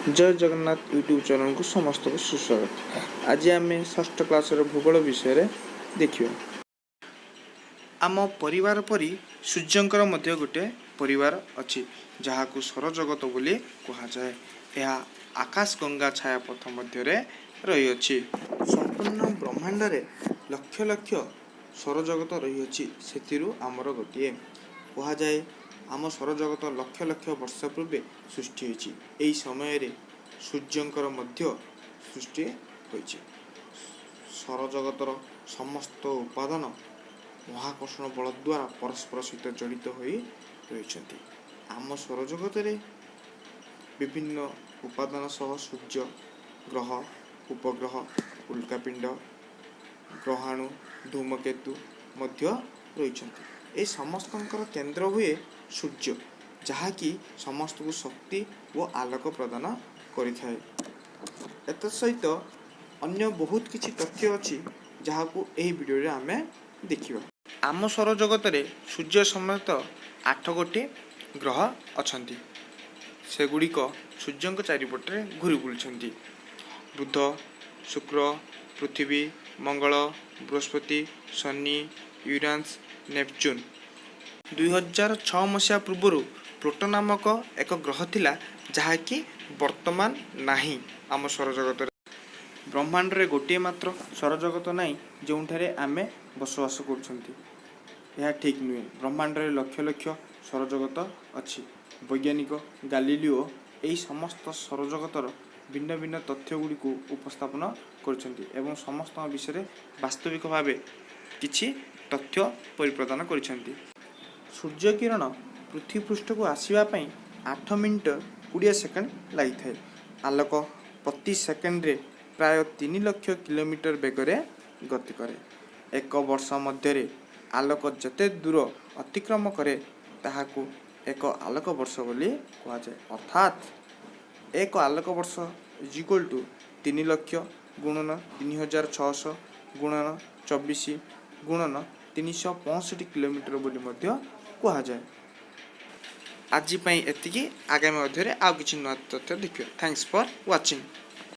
ଜୟ Jagannath YouTube ଚ୍ୟାନେଲକୁ ସମସ୍ତଙ୍କୁ ସୁସ୍ୱାଗତ। ଆଜି ଆମେ ଷଷ୍ଠ କ୍ଲାସର ଭୂଗୋଳ ବିଷୟରେ ଦେଖିବା। ଆମ ପରିବାର ପରି ସୂର୍ଯ୍ୟଙ୍କର ମଧ୍ୟ ଗୋଟେ ପରିବାର ଅଛି, ଯାହାକୁ ସୌରଜଗତ ବୋଲି କୁହାଯାଏ। ଏହା ଆକାଶଗଙ୍ଗା ଛାୟାପଥ ମଧ୍ୟରେ ରହିଅଛି। ସମ୍ପୂର୍ଣ୍ଣ ବ୍ରହ୍ମାଣ୍ଡରେ ଲକ୍ଷ ଲକ୍ଷ ସୌରଜଗତ ରହିଅଛି। ସେଥିରୁ ଆମର ଗୋଟିଏ। କୁହାଯାଏ, ଆମ ସୌରଜଗତ ଲକ୍ଷ ଲକ୍ଷ ବର୍ଷ ପୂର୍ବେ ସୃଷ୍ଟି ହୋଇଛି। ଏହି ସମୟରେ ସୂର୍ଯ୍ୟଙ୍କର ମଧ୍ୟ ସୃଷ୍ଟି ହୋଇଛି। ସୌରଜଗତର ସମସ୍ତ ଉପାଦାନ ମହାକର୍ଷଣ ବଳ ଦ୍ୱାରା ପରସ୍ପର ସହିତ ଜଡ଼ିତ ହୋଇ ରହିଛନ୍ତି। ଆମ ସୌରଜଗତରେ ବିଭିନ୍ନ ଉପାଦାନ ସହ ସୂର୍ଯ୍ୟ, ଗ୍ରହ, ଉପଗ୍ରହ, ଉଲ୍କାପିଣ୍ଡ, ଗ୍ରହାଣୁ, ଧୂମକେତୁ ମଧ୍ୟ ରହିଛନ୍ତି। ଏ ସମସ୍ତଙ୍କର କେନ୍ଦ୍ର ହୁଏ ସୂର୍ଯ୍ୟ, ଯାହାକି ସମସ୍ତଙ୍କୁ ଶକ୍ତି ଓ ଆଲୋକ ପ୍ରଦାନ କରିଥାଏ। ଏତଦ୍ ସହିତ ଅନ୍ୟ ବହୁତ କିଛି ତଥ୍ୟ ଅଛି, ଯାହାକୁ ଏହି ଭିଡ଼ିଓରେ ଆମେ ଦେଖିବା। ଆମ ସୌରଜଗତରେ ସୂର୍ଯ୍ୟ ସମେତ ଆଠ ଗୋଟି ଗ୍ରହ ଅଛନ୍ତି। ସେଗୁଡ଼ିକ ସୂର୍ଯ୍ୟଙ୍କ ଚାରିପଟରେ ଘୂରି ବୁଲୁଛନ୍ତି: ବୁଧ, ଶୁକ୍ର, ପୃଥିବୀ, ମଙ୍ଗଳ, ବୃହସ୍ପତି, ଶନି, ୟୁରାନସ୍, ନେପଚୁନ୍। 2006 ମସିହା ପୂର୍ବରୁ ପ୍ଲୁଟୋ ନାମକ ଏକ ଗ୍ରହ ଥିଲା, ଯାହାକି ବର୍ତ୍ତମାନ ନାହିଁ ଆମ ସୌରଜଗତରେ। ବ୍ରହ୍ମାଣ୍ଡରେ ଗୋଟିଏ ମାତ୍ର ସୌରଜଗତ ନାହିଁ ଯେଉଁଠାରେ ଆମେ ବସବାସ କରୁଛନ୍ତି। ଏହା ଠିକ୍ ନୁହେଁ। ବ୍ରହ୍ମାଣ୍ଡରେ ଲକ୍ଷ ଲକ୍ଷ ସୌରଜଗତ ଅଛି। ବୈଜ୍ଞାନିକ ଗାଲିଲିଓ ଏହି ସମସ୍ତ ସୌରଜଗତର ଭିନ୍ନ ଭିନ୍ନ ତଥ୍ୟ ଗୁଡ଼ିକୁ ଉପସ୍ଥାପନ କରିଛନ୍ତି ଏବଂ ସମସ୍ତଙ୍କ ବିଷୟରେ ବାସ୍ତବିକ ଭାବେ କିଛି ତଥ୍ୟ ପରିପ୍ରଦାନ କରିଛନ୍ତି। ସୂର୍ଯ୍ୟ କିରଣ ପୃଥିବୀ ପୃଷ୍ଠକୁ ଆସିବା ପାଇଁ 8 ମିନିଟ 20 ସେକେଣ୍ଡ ଲାଗିଥାଏ। ଆଲୋକ ପ୍ରତି ସେକେଣ୍ଡରେ ପ୍ରାୟ 3 ଲକ୍ଷ କିଲୋମିଟର ବେଗରେ ଗତି କରେ। ଏକ ବର୍ଷ ମଧ୍ୟରେ ଆଲୋକ ଯେତେ ଦୂର ଅତିକ୍ରମ କରେ, ତାହାକୁ ଏକ ଆଲୋକ ବର୍ଷ ବୋଲି କୁହାଯାଏ। ଅର୍ଥାତ୍ ଏକ ଆଲୋକ ବର୍ଷ is equal to 3 ଲକ୍ଷ ଗୁଣନ 3600 ଗୁଣନ 24 ଗୁଣନ 365 କିଲୋମିଟର ବୋଲି ମଧ୍ୟ କୁହାଯାଏ। ଆଜି ପାଇଁ ଏତିକି। ଆଗାମୀ ଅଧ୍ୟାୟରେ ଆଉ କିଛି ନୂଆ ତଥ୍ୟ ଦେଖିବା। Thanks for watching.